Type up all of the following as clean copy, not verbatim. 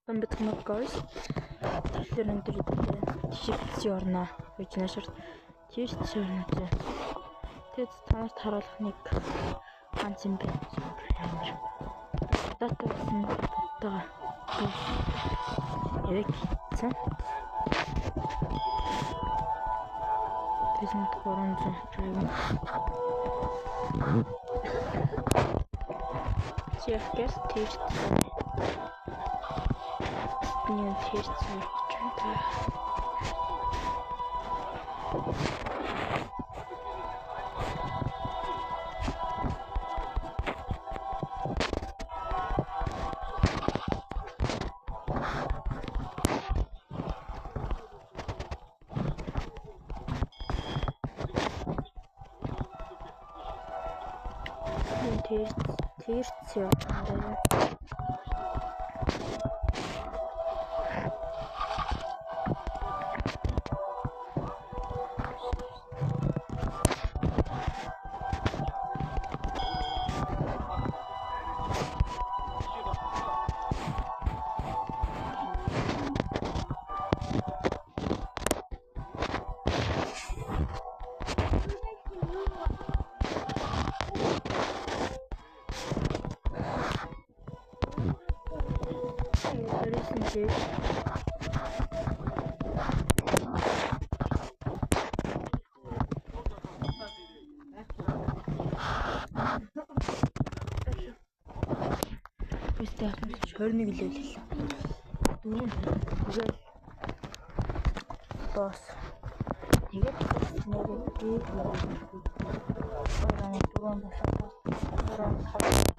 Битгмаг guys. Тэгэхээр өндөр тийш орно. Гэж наашаар тийш орно. Тэгээд та нарт харуулах нэг ганц юм байна. Амар. Дата гэсэн бодтойгоо. Эвэг хийсэн. 1300 dragon. Чиэхгээс тийш. Нэг тийш цаа. Терцээ. Үстэй ахын 21 левел хэлээ. 4 тэгэл босс. Тэгээд нэрээ би 4 4 5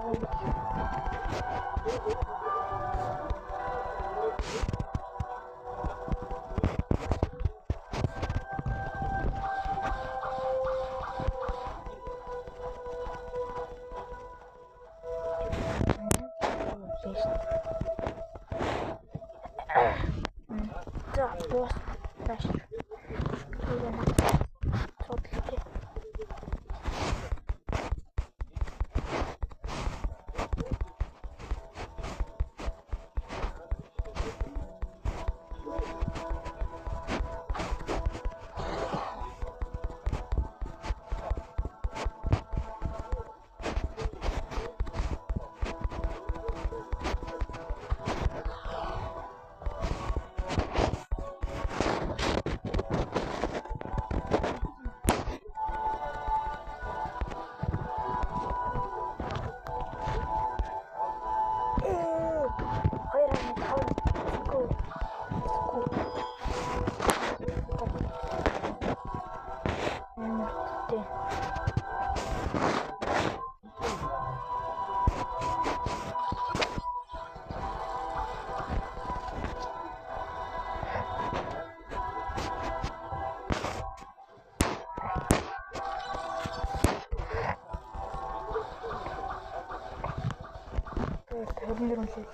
За босс тааш. Лээ. Өглөөтэй.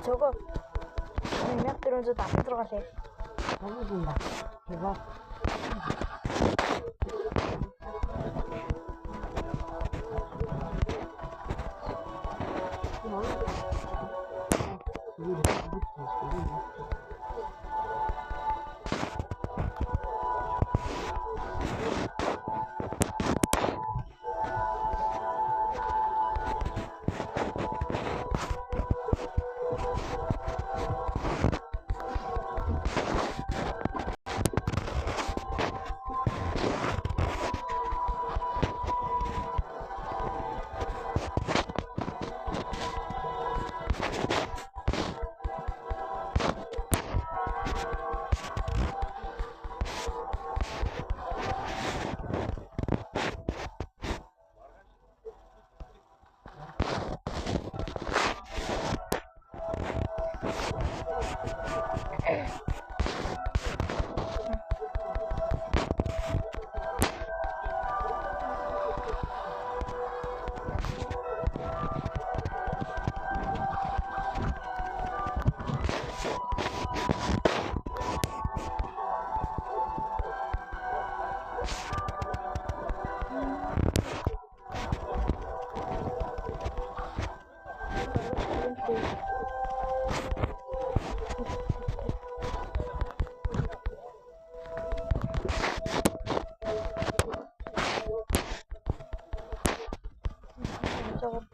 Цогоо 1476 лээ. 대박.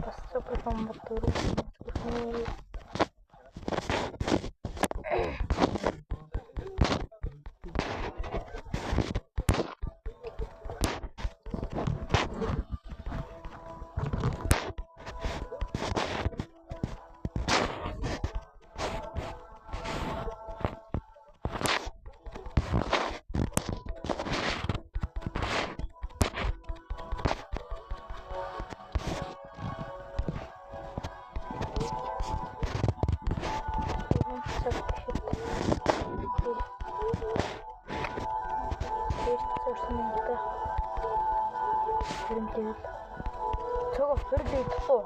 Бас супер бомба дөрөв. Level. Цогоо 20 дутуу.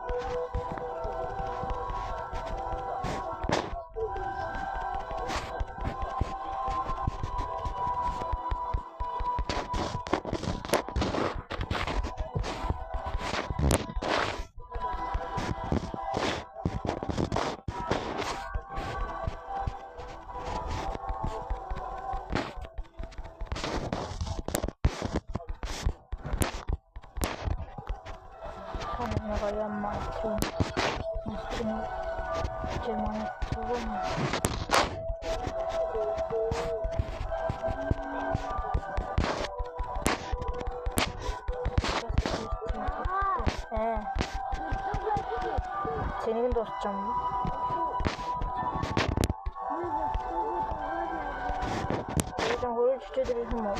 Цэнийг нь дуусчих юм. Тэгээд хөрөж чичээд ирэх юм уу?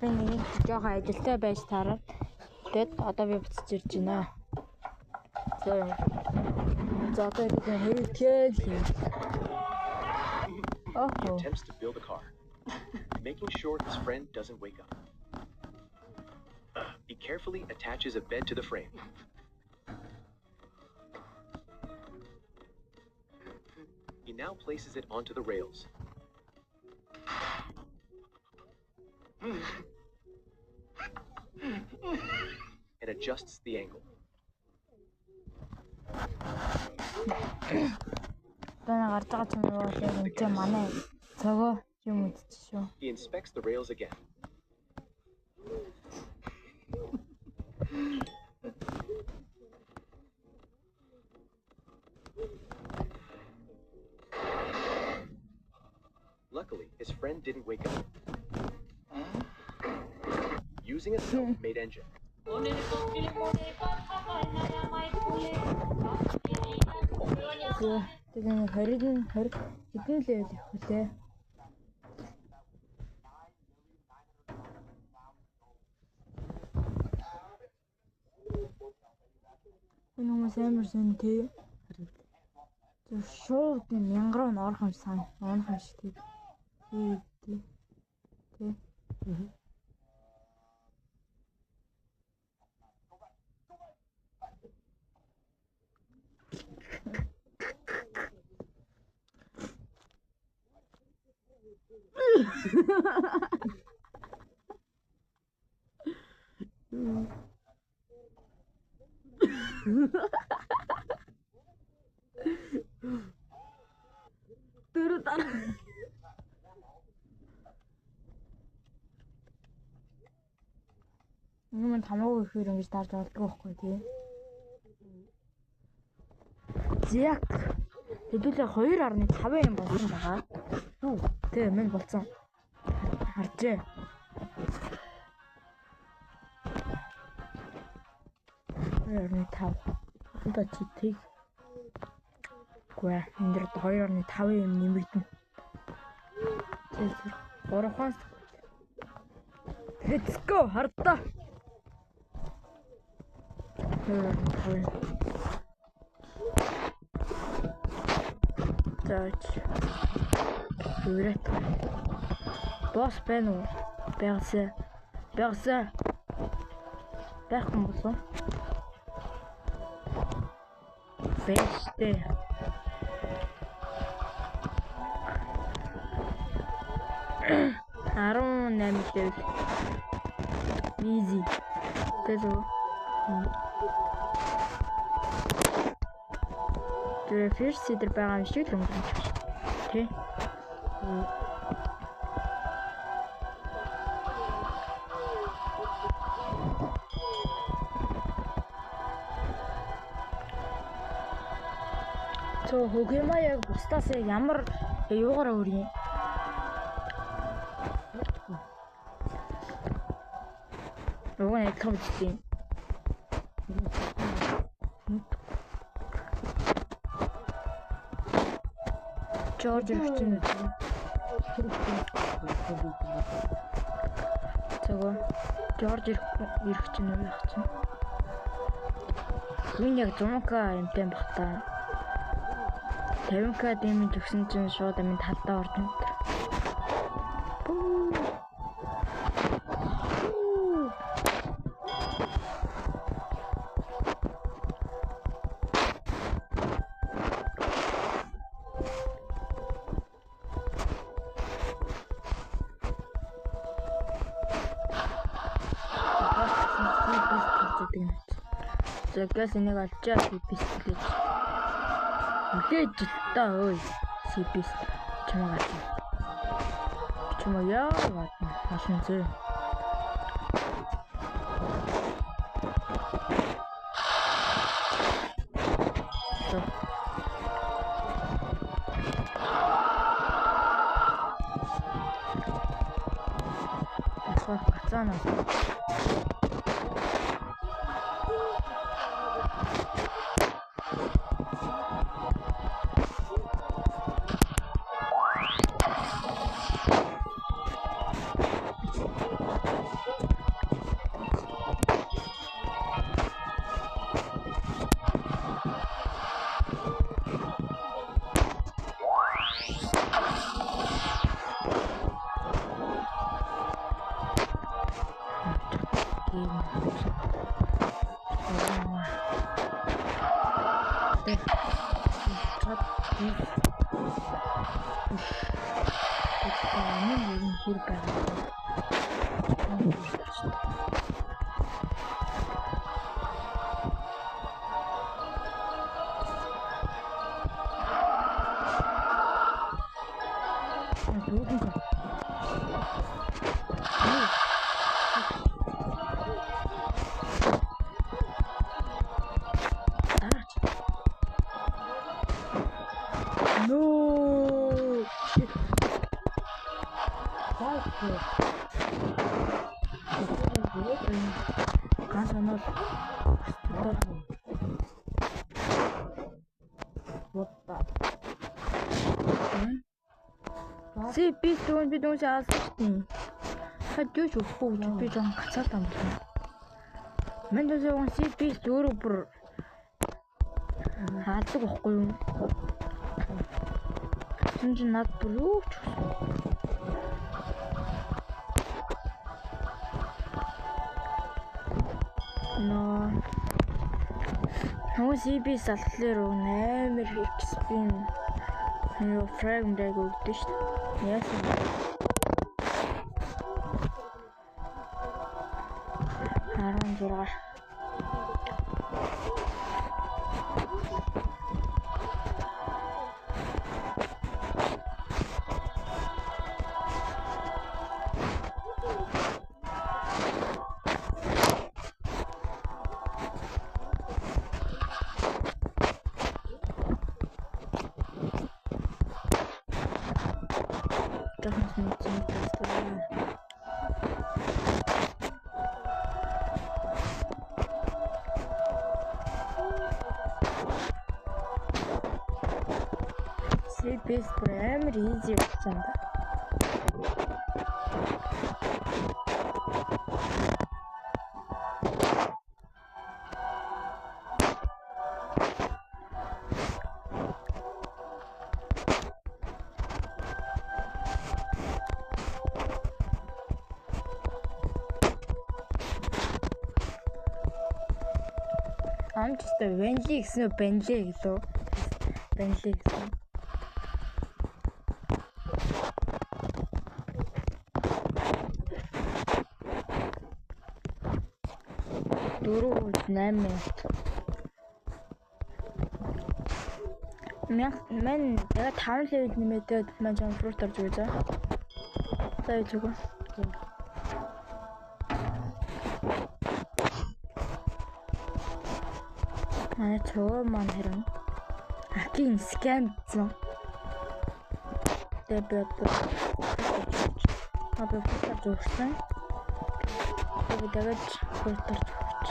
Би нэг жоохон ажилтай байж таараад тэгээд одоо би буцаж ирж байна. За одоо энэ хөрөөл. He attempts to build a car, making sure his friend doesn't wake up. He carefully attaches a bed to the frame. He now places it onto the rails. And adjusts the angle. He inspects the rails again. Luckily, his friend didn't wake up. Using a self-made engine. Тэгээ 20 хэдэн level явах вүлээ? Энэ хүмүүс амар сонь тий. Зөв шууд нэг 1000 руу н орох юм сан. Унах юм шиг тий. Тий. Тий. Дөрөв дараа. Энэ мань хамаагүй ихээр ингэж дарж болдгоо байхгүй тий. Зяк. Хэдүүлээ 2.5 юм болсон байгаа. Тий, минь болсон. Харжээ. 2.5. Одоо чи тэг. Үгүй ээ, энэ дэр 2.5 юм нэмэгдэнэ. Тэг 3-аас. Let's go хардаа. 2.5. Заач. Үрээд. Босс байна уу? Байгасаа. Байгасаа. Байхгүй юм болов уу? Бэштэй. 18 level. Easy. Тэзүү. Тэр first seeder байгаа юм шиг л өнгөрч байна. Тэ? Цоо хөгема яг бусдаас яг ямар юугаар өөр юм? Уг нь адилхан биз дээ. Жорж ирэх чинь үү? Цогоо. Жорж ирэх чинь үү яах чинь? Үн яг 100к юмтай бах та. 50к дэмэж өгсөн чинь шууд амин талдаа орж юм. Загас энийг олчаа CPS гэж. Үлээж л та ой. CPS чамаа гацсан. Чамаа яа ватна. Олон зөө. Асах гацаана. No. Shit. Ганц онол Си би дүүн би дүүн алсан шүү дээ. Та юу ч өгөхгүй гэж би жоохон гацаад юм байна. Мэн дүүн си би өөрөө бүр хаалдаг байхгүй юу? Тэгсэн чинь над бүр юу ч өгсөн. Но нөгөө CB салхлаар амар XP нөгөө fragment өгдөө шүү дээ. Яасан бэ? 16. CBS бүр амар easy болсон да. Амч өстой Венли гэсэн үү? Бенли гэлөө. Бенли гэсэн. 4 8 минут. Мянга мань дахиад 5 level нэмээд маань жон fruit орж өгье за. За юу зүг. Манай цоо маань харин Акин scam зэн. Тэгээ би одоо би fruit орж өгсөн. Тэгээ би дахиад fruit орж өгч.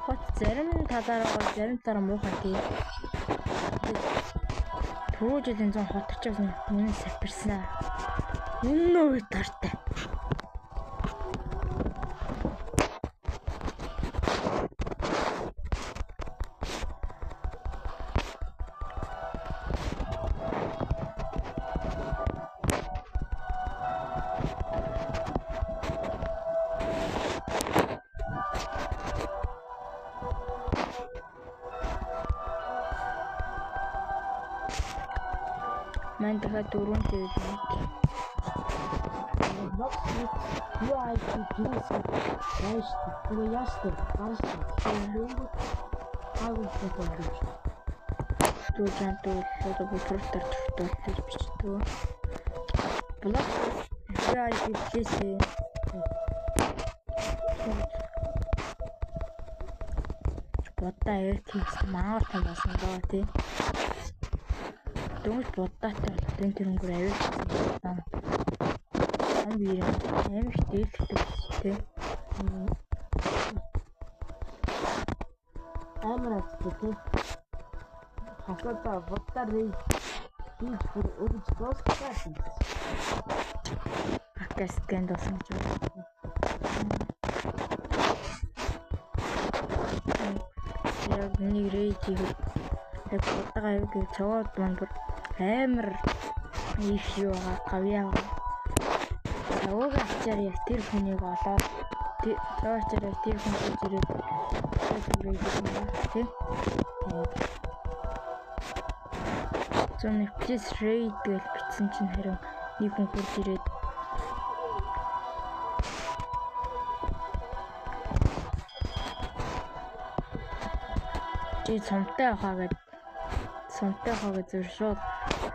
Хот зарим талаараа гоё, зарим талаараа муухай тий. Түрүү жилийн зун хотч байсан үнэн сапирсан. Үнэн үе тартай. Маань дахиад 4 level нэг. Blox VIP Plus байж шүү. Тэгээ яаж шүү. Гарна шүү. Мөнгө гайгүй фото гэж. Дүү жантуу одоо би fruit орж өгдөг гэж бичдэг. Blox VIP Plus. Будаа эвэк мангар том болсон доо тий. Дөнгөж будаатай болох энэ тэрнгүүр авиг гэсэн. Ам биер амар их дээлтэй тий. Амар азтай тий. Хасаа будаа raid хийж бүр өгж дуусгах юм. Акас scam болсон гэж байна. Яг нэг raid хийхэд яг будаагаа авиг гэж цогоод маань бүр амар их юу байгаа гавьяа байгаа. Цогоог ачаар яг тэр хүнийг олоод цогоо ачаар яг тэр хүн хийж ирээд тэр raid хийх юм байна тий. Зүүн please raid гэж бичсэн чинь харин нэг хүн хурж ирээд чи цомтой явахаа гэд цомтой явахаа гэж зүр шууд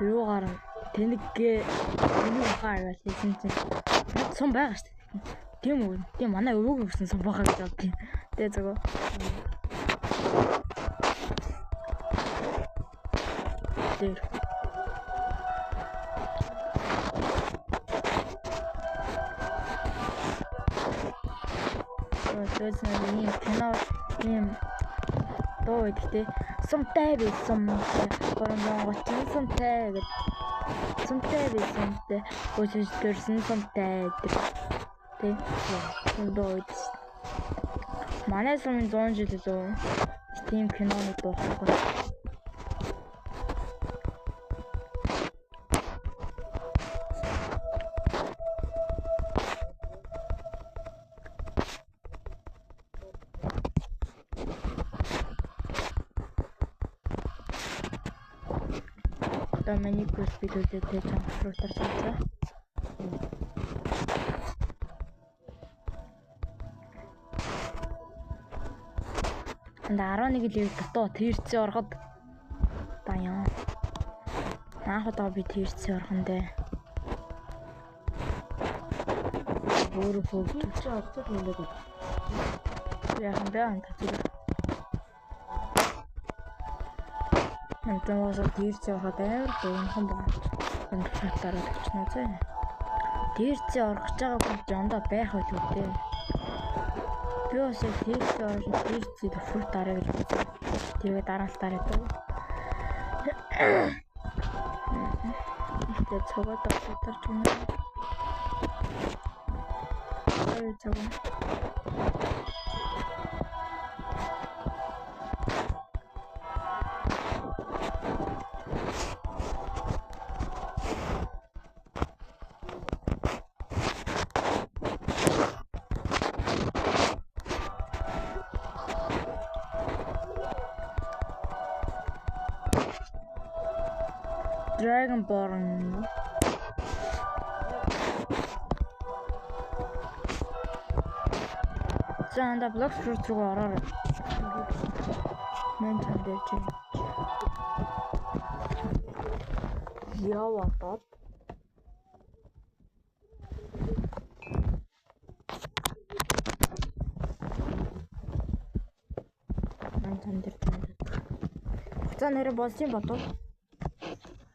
юугаар нь тэнэггээ тэнэг ухаа гэж хэлсэн чинь сум байгаа шүү дээ. Тийм үү? Тийм манай өвөг өгсөн сум байгаа гэж боддیں۔ Тэ зүгөө. Тэр. Тэгээс нэг ийм кино ийм дуу байдаг те. Сумтай би сумтай 330 сумтай гэд сумтай би сумтай өсөж төрсөн сумтай гэдэг. Тэ. Тийм дуу байдаг. Манай сумын 100 жил лөө. Тийм киноны дуу байхгүй. Одоо миний курс биелүүлээд тэ чам рутер цаацаа. Энд 11 level дутуу tier C ороход даяа. Анх удаа би tier C орох нь дээ. Өөрөө хөвгдөж Чи орцод юм бэ? яах юм бэ антаа зүг. Антан уусаа tier C ороход амар дуунхан байна. Энэ шатаараа тавчна зэ. Tier C орох гэж байгаа хүн жондоо байх байлгүй дээ. Би бас яг tier C орж tier C төвхөр дараа гэж бодсон. Тэгээ дараалтаар байдаг. Ихтэй цогоод авчихдаг юм уу? Ой цогоо. Dragonborn. За анда Blox Fruit руу ороорой. Мэн чам дээр чи. Ява бод. Мэн чам дээр танд. За нэрэ болсон болов.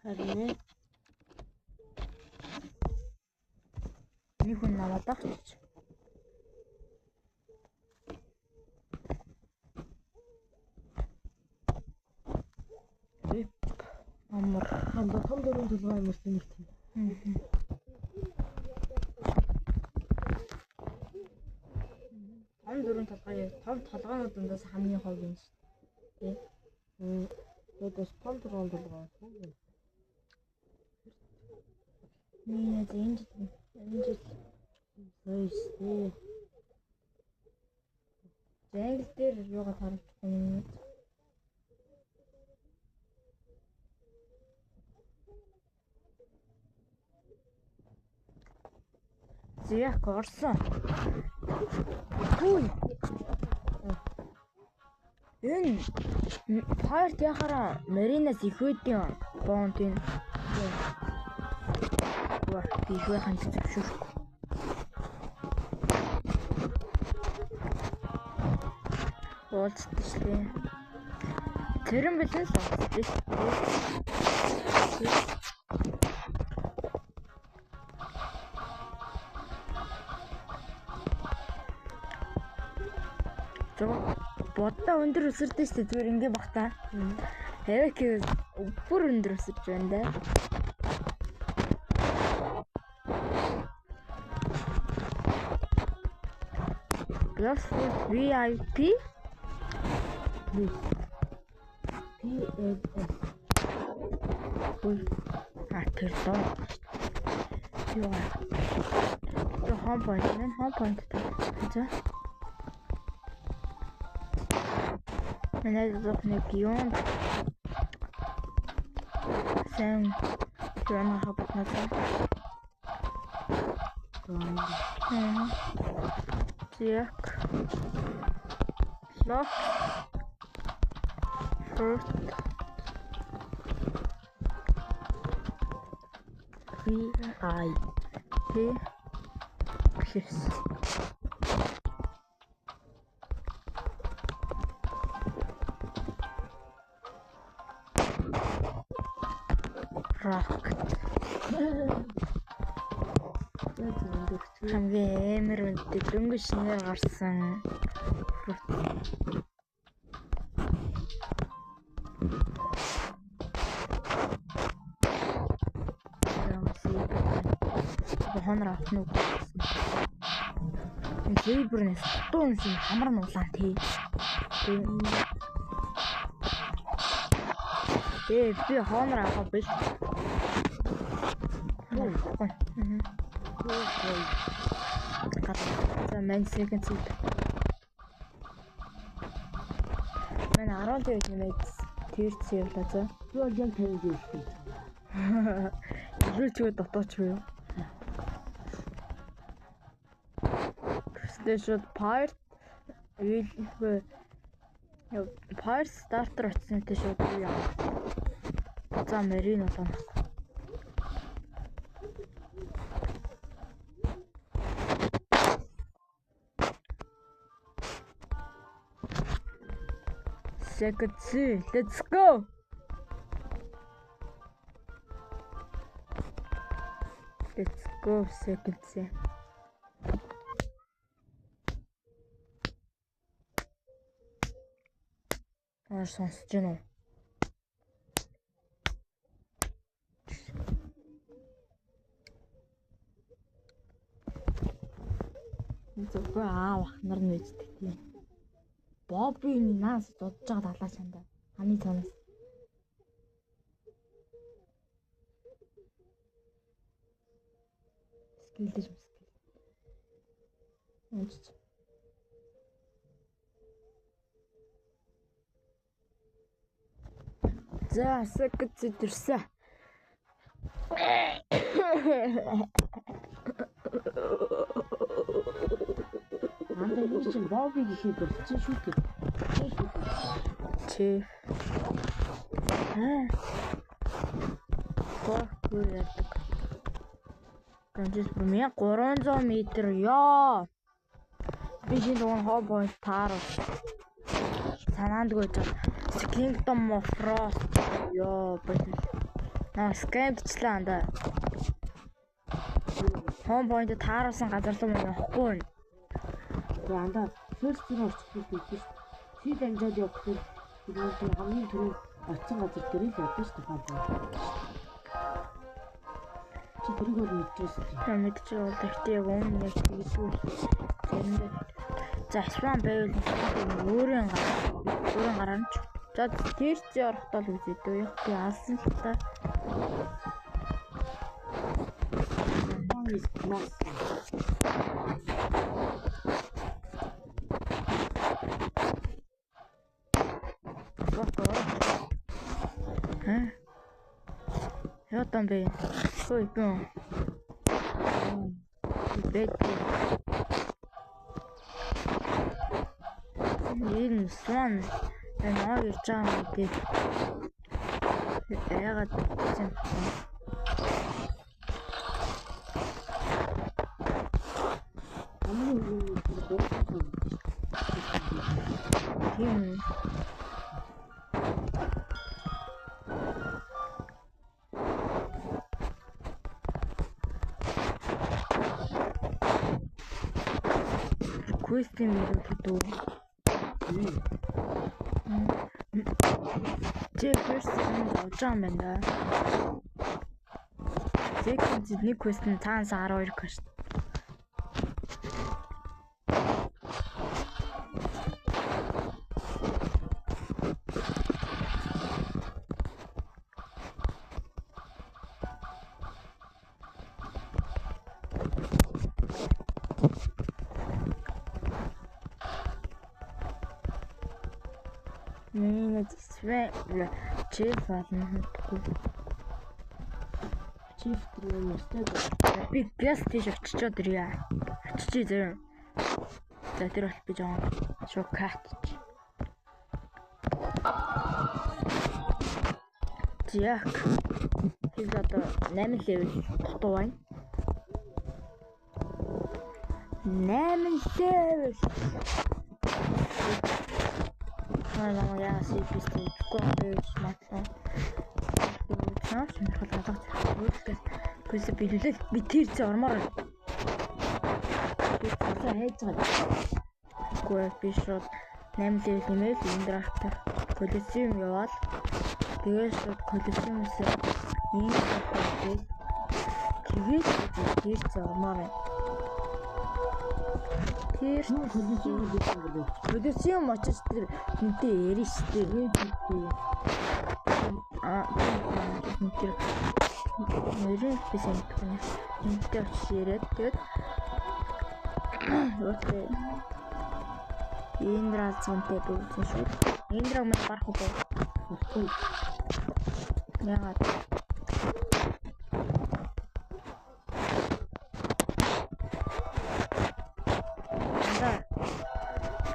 Харин ээ. Нэг хүн намайг дагч. Рип амар. Ханда том дөрөв толгой амар тэмэрт. Том дөрөв толгой том толгойнууд дундаас хамгийн хов юм шүү дээ. Тэ. Бас том дөрөв толгой. Миний энэ жил энэ жил Сойс. Англи дээр юугаа таруулчихгүй юм. Зяк орсон. Хүй. Энэ Pirate яхаараа Маринаас их үүдийн бонд энэ. Ваа, би их байхын зөвшөөрөхгүй. Уулзтээ. Тэрэн бэлэн л уулзтээ. Боддоо өндөр өсөрдөө шүү дээ, зүгээр ингээ бах та. Эвек бүр өндөр өсөрч байна да. Blox Fruit VIP Плюс. PLS. А тэр доо. Юу аа. Тэр home point нэ home point та. За. Манай зөх нэг юм. Сайн юм хавна. Зяк. Lock. First. V I P plus. Rock. Хамгийн амар үнэтэй дөнгөж шинээр гарсан. Хонор авах нь үгүй гэсэн. Энэ зэбрнээс дутуу үнсэн хамар нь улаан тий. Ээ би хонор авах бил. За мань second seat. Мань 15 нэмээд тэр зэвлээ за. Би бол яг 50 зэвлээ. Илүү ч үү дутуу ч үү. Тэгээ шууд Pirate Pirate starter очсонтэй шууд юу яа. За Marine болоо. Second C. Let's go. Let's go second C. Аа сонсож байна уу? Зөвхөн аав ах нар нь үйждэг тийм. Бобби наас дудж байгаа далаа чандаа. Ханы цаанаас. Скилдэж мэскил. Унчиж. За, секэт зэдэрсэн. Андаа энэ чинь Бобби гэхэд болчихсон шүү дээ. Чи. Аа. Паркур яадаг. Ганцс 1300 метр ёо. Би шинэ дугаар хоо point тааруу. Санаандгүй жаа. Kingdom of Frost ёо болов. Наа скемдчлээ андаа. Home point тааруулсан газар руу явахгүй. Тэгээ андаа first руу очих гэж хэлсэн шүү дээ. Чи дамжаад явах гэхээр хамгийн түрүүнд очсон газар дээр л явдаг шүү дээ. Чи тэрийг бол мэдчихсэн тийм. Мэдчихээ бол гэхдээ яг өмнө яг тэгдэггүй. Заримдаа. За Swan байвал өөрийн гараа өөрийн гараа нь ч. За тэр чи орохдоо л үзээ дөө. Яг би алсан л та. Яа там бэ? Хөөе бүү. Бэт. Энэ Swan энэ аа ирж байгаа юм дээ. Яагаад гэсэн тийм. Квестийн мэдүүлэг үү? Чи first нь явж байгаа юм байна да. Second нэг квест нь цаанаас 12 квест. Чиф болно мэдгүй. Чиф тэр юм өстэй. Би гяс тийш очичоод ирье. Очичээ зөө. За тэр бол би жоон шууд кат. Зяк. Тэр одоо 8 левел дутуу байна. 8 левел. Аа яа CPS тэгэхгүй байж магадлал. Чам сонирхол алга зэрэг. Гэхдээ биелүүлэл би тэр зэ ормоор байна. Би цаасаа хайж байгаа. Үгүй би шууд 8 левел нэмээл Индрафт Колосеум яваал. Тэгээд шууд Колосеумээс Индрафт тэгээд тэр зэ ормоор байна. Тэр Колосеум гэсэн юм бэ? Колосеум очиж тэр хүнтэй ярина шүү дээ. Аа тэр нэрээ би сайн мэдгүй нэ. Хүнтэй очиж яриад тэгээд юутай Индра цонтэй бүгдэн шүү. Индра мань барах уу? Болохгүй. Яагаад?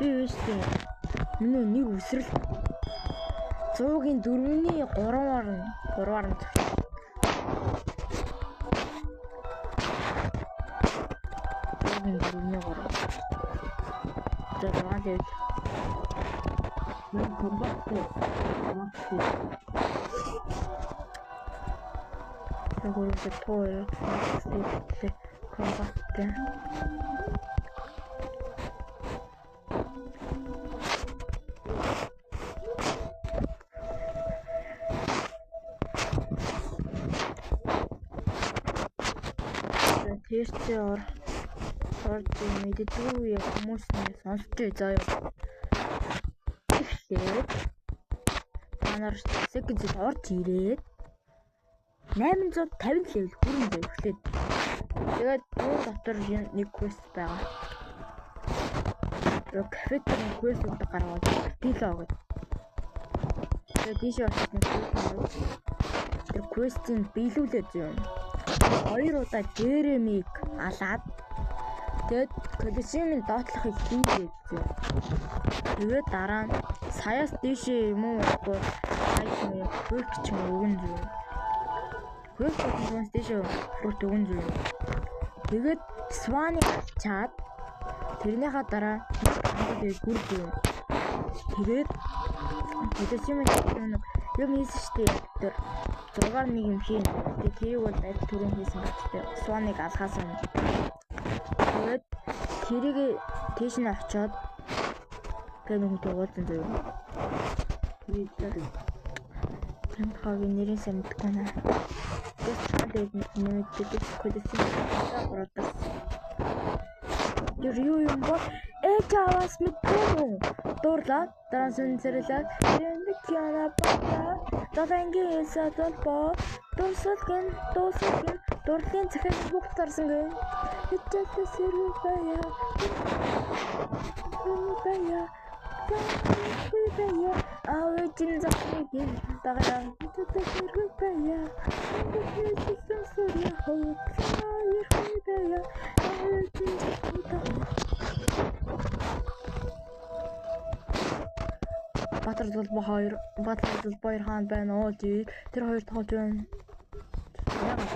Би үүстэй. Миний нэг үсрэл 100-ийн 4-ний 3-аар нь 3-аар нь 100-ийн 4-ний 3. За 6 левел. Мөн комбаттэй. Комбаттэй. Тэгвэл тоо комбаттэй. Тэрчээ орж мэддэггүй хүмүүс нь сонсч заяа. Тэгэхээр та нар second орж ирээд 850 левел хүрэн заяа эхлээд. Тэгээд юун дотор нэг квест байгаа. Тэр кафетерийн квестүүд гаргаад Атило гэдэг. Тэгээд тийшээ очиж нэг квест аваад. Тэр quest-ийг биелүүлээд юм. 2 удаа Джеремиг алаад тэгээд Колизеумын доотлохыг хийгээд юм. Тэгээд дараа нь саяас дээшээ юм уу бол юм хөрч ч юм өгөн зүү. Хөрч хүмүүс дээшээ fruit өгөн зүү. Тэгээд Сваны авчаад тэрнийхаа дараа нэг гүр зүү. Тэгээд Колизеумын нэг юм хийсэн шүү дээ. Тэр зургаар нэг юм хийн. Тэгээд тэрийг бол аль түрүүн хийсэн гэхдээ Сваныг алхаас өмнө. Тэгээд тэрийг тийш нь очиод тэгээд нүхтэй уулзсан зөө. Тэмхагийн нэрийн сайн мэдэхгүй байна. Тэгээд нэмэгддэг Колизеум Brothers. Тэр юу юм бол Ээж аваас мэдгүй. Дуурлаа, дараа сүнсэрлээ. Тэнд кяна бата. Долоонгийн элсэ долбоо. Дурсалгэн, дуусалгэн, дурлалын захиаг бүгд тарсан гэн. Хичээлээ сэргүй байя. Байя. Байя. Аавын захыг дагая. Хичээлээ байя. Хичээлээ сэргүй байя. Аавын захыг дагая. Баатар Зулбаа хоёр, Баатар Зулбаа хоёр хаан байна уу? Тэр хоёр тоглож байна. Яагаад?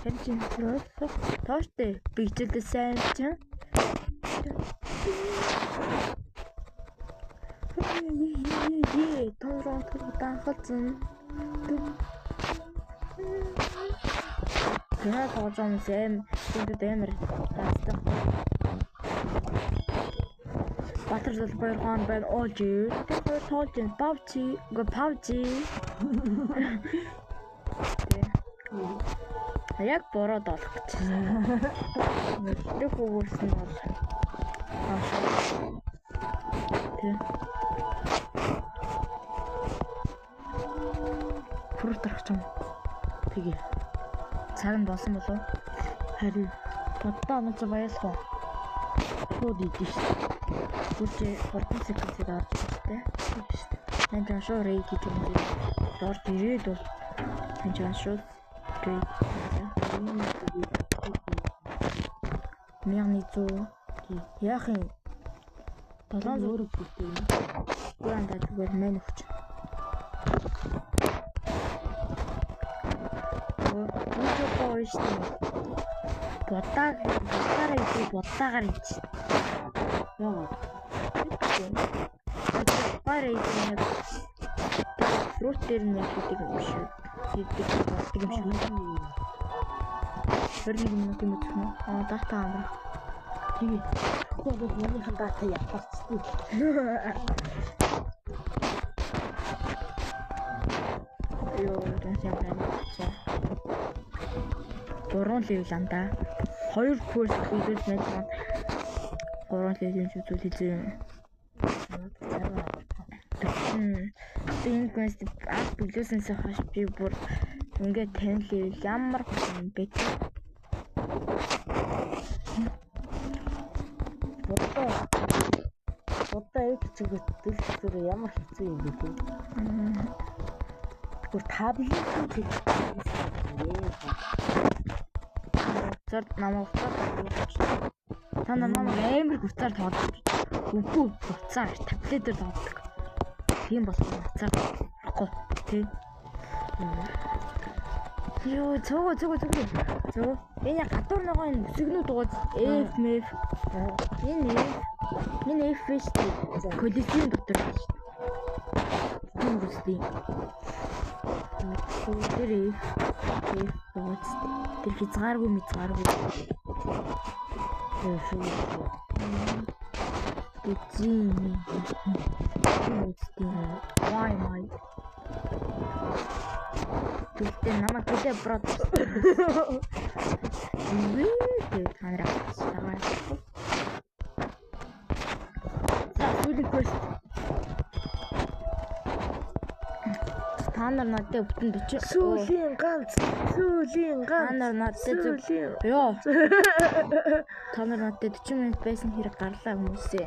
Тэр чинь тооштой. Би хичээлдээ сайн чинь. Тонрон данхалзан. Кино тоглож байгаа хүмүүс аим амар таацтай. Баатар Зулбаа хоёр хаан байна уу? Тэр хоёр тоглож байна. PUBG, үгүй PUBG. Яг бороод олох гэж. Мэдэх өгөрсөн бол. Тэ. Фрут тарах юм. Тэгээ. Цаг нь болсон болов? Харин боддоо оноо баялах уу? Шууд идэж шүү. Гүрж 3 секундээр орж ирсэн. Энд ч шууд рейд хийж юм. Орж ирээд бол энэ ч шууд рейд. 1100 яах юм? 700 өөрөө бүтээ юм. Гурандаа зүгээр мэн өгч. Үгүй шүү дээ. Будаа будаараа идэх будаагаар идэх. Яагаад? Будаараа идэх нэг фрут дээр нь хийдэг юм шиг. Хийдэг болдог юм шиг. 21 минут юм уу? Аа дата амрах. Тэгээ. Тэгэхгүй бол манийхан дата ятарчдаг. Йоо, дэнсэн байна. 3 level андаа. 2 курс хийвэл нэг 3 level-ийн зүйл хийлээ. Энэ квест анх биглүүлсэнээс хойш би бүр ингээд 50 level ямар юм бэ? Будаа яг чигээр дэлгүүр ямар хэцүү юм бэ те? Бүр таблет хийх юм. Уцаар намайг уцаар тоглож. Та нар намайг амар уцаар тоглож. Үгүй уцаар таблетээр тоглодог. Тийм болохоор уцаар болохгүй тий. Йоо цөөгөө цөөгөө цөөгөө. Цөөгөө. Энэ гадуур нөгөө энэ үсгнүүд угаж F F. Энэ F. Энэ F биш үү? Колизеум дотор биш. Тийм үстэй. Тэр F F бооц. Тэр хязгааргүй мязгааргүй. Шүү. Эзэн. Үстэй. Why my? Тэгтээ намайг гэлээ брод. Үгүй та нараа дагаа. За сүүлийн квест. Та нар надад бүтэн 40 сүүлийн ганц сүүлийн ганц. Та нар надад ёо. Та нар надад 40 минут байсан хэрэг гарлаа хүмүүсээ.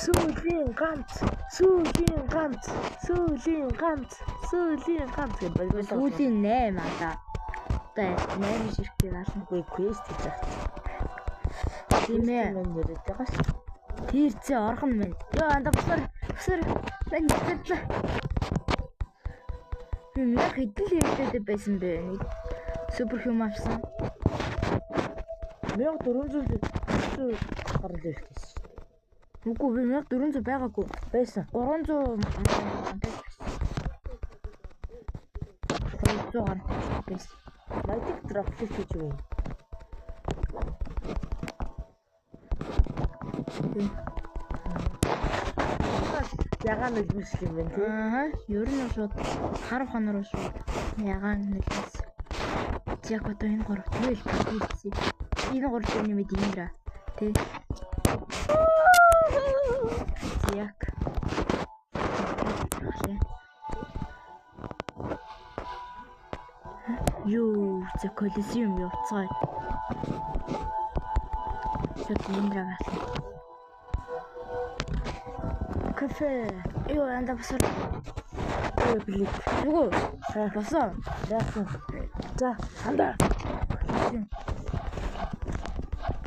Сүүлийн ганц сүүлийн ганц сүүлийн ганц Сүүлийн ганц гэж болов. Сүүлийн 8 аа. Одоо 8 ширхтийг ална. Үгүй квест хийж байгаа. Тийм ээ. Мэн яриад байгаа ш. Тэр зэ орхон мэн. Йоо анда бусар бусар мэн яатлаа. Би мянга хэдэн левелтэй байсан бэ? Нэг супер хүм авсан. 1400 гаруй левелтэй шүү дээ. Үгүй би 1400 байгаагүй. Байсан. 300 200 гаруй байсан. Magic droplet гэж юу юм? Ягаан нулимс юм байна тий. Аа, ер нь шууд хар ухаан руу шууд ягаан нулимс. Яг одоо энэ гурав тэгэл хийсэн. Энэ гурав дээр нэмээд Индра тий. Яг. Юу, зэ колизеум явцгаая. Шууд Индра гасан. Кафе. Юу анда босор. Ой блик. Үгүй. Босон. Яасан. За, анда.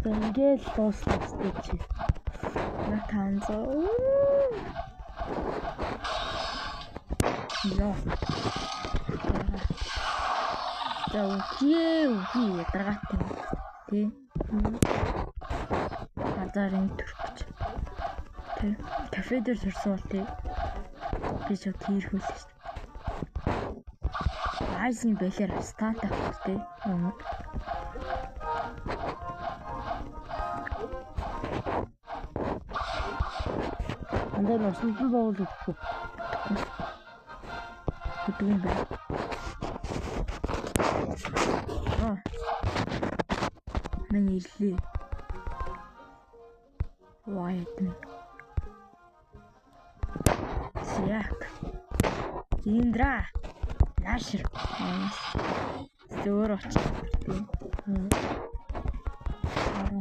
Ингээл дуслаа чи. 500. Йоо. За үхээ үхээ ядаргаатай. Тэ. Газар энэ төрөх гэж. Тэ. Кафе дээр төрсөн бол тэ. Би ч тийрхүүлсэн шүү дээ. Айсны бэлэр стат авах тэ. Андаа носолдон боол өгөхгүй. Хөдөө юм байна. Аа. Мэн ирлээ. Wait me. Зяк. Индра. Наашир. Зөөр очив. Тийм. Араа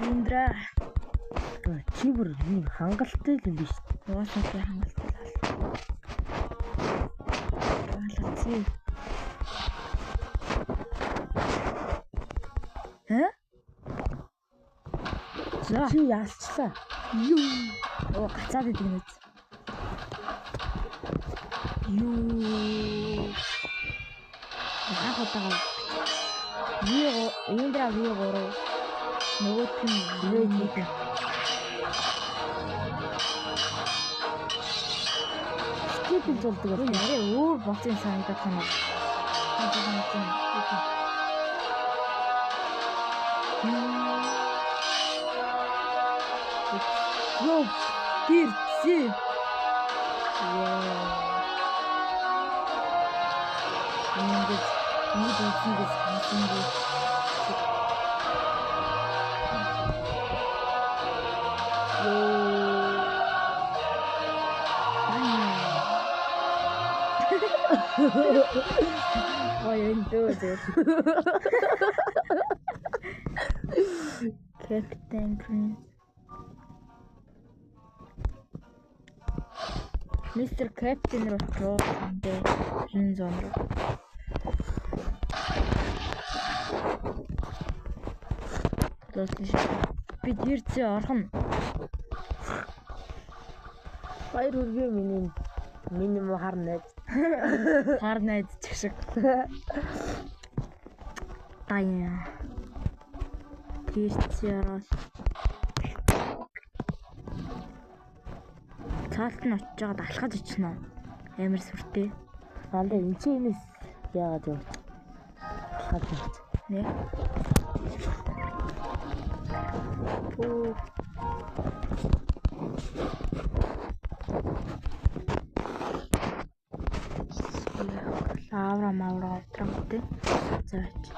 Индра. Чи бүр юм хангалтай л юм биш. Угаасаа би хангалтай л байна. Хангалцээ. Хэ? За. Чи ялчлаа. Юу. Оо гацаад идэг нүз. Юу. Анх удаага V Индра V3 нөгөөх нь V1. Skip хийж болдог Ой, арай өөр болсон санагдах юм аа. Йоо, тэр зэ. Яа. Ингээд нэг үзэнгээс хансангүй. Йоо. Ой, энэ дөө зэ. Captain Prince. Mr. Captain руу очоо. Green zone руу. Би дэрцээ орох нь. Баяр хүргэе миний миний муу хар найз. Хар найз ч шиг. Даяа. Дэрцээ ороод. Цаалт нь очиж байгаад алхаж очно. Амар сүртэй. Андаа энэ чи энэс яагаад явж? Алхаж явж. Нэ. Пүү. Лавра мавра авдрангтэй. За очи.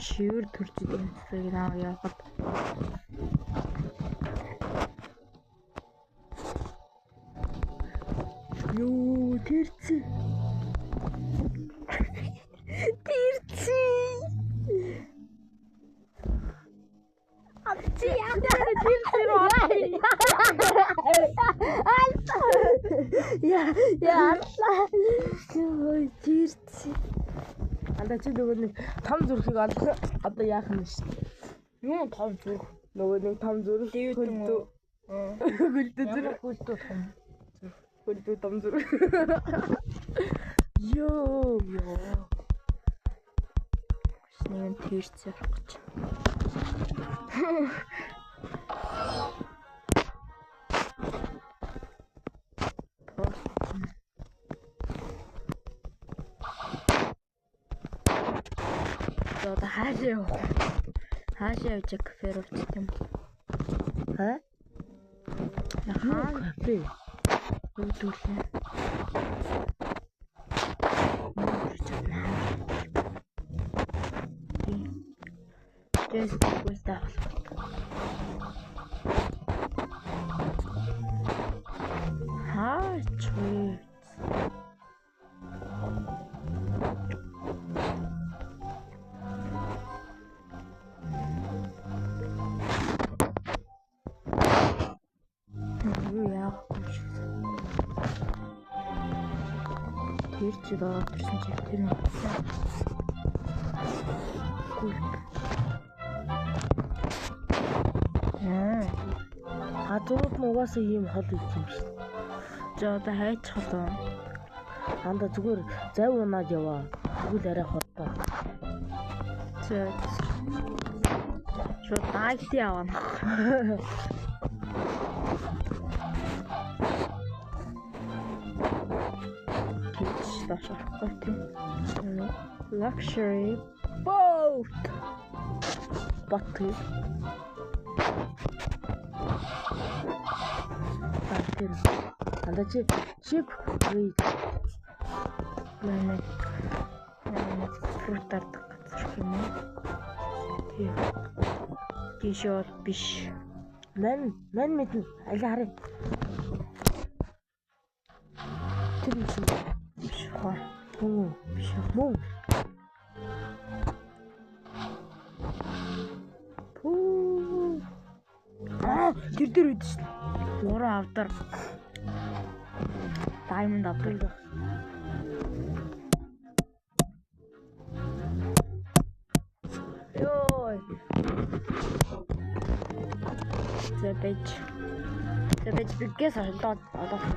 Шивэр төрж идэг юм шиг аа явахад. Юу тэрцээ. Тэрцээ. Чи яа тэрцээ рүү. Анда чи нөгөө нэг том зүрхийг олох одоо яах юм шүү дээ. Юу том зүрх? Нөгөө нэг том зүрх хөлдөө. Хөлдөө зүрх. Хөлдөө том. Хөлдөө том зүрх. Йоо ёо. Нэг нь тэрц явах гэж. За одоо хаашаа явах вэ? Хаашаа явж кафе руу очих юм? Хаа? Хаа Кафе. юу дүүлээ? Тэс гүйс авах. Хаа ч вэ? Юу яахгүй юм шиг. Тэр чи доод ирсэн чи тэр нь. Гүлп. Аа. Газрууд нь угаасаа ийм хол идэх юм шүү. За одоо хайчих болов. Анда зүгээр зав унаад яваа. Тэгвэл арай хурдан. За. Шууд дайти явна. Гэж доош орохгүй тийм. Luxury boat. Бот. Аа тэр. Анда чи чип рейд Манай фрут дардаг газар юм уу? Тийм. Тийш бол биш. Ман ман мэднэ. Аль харъя. Тэр юм шиг. Биш хаа. Мөн. Биш. Мөн. Пүү. Аа, тэр дээр үүдэж шин. Гурван авдар. Diamond авдар. Йой. За бэж. За бэж бигээс олоод олоо.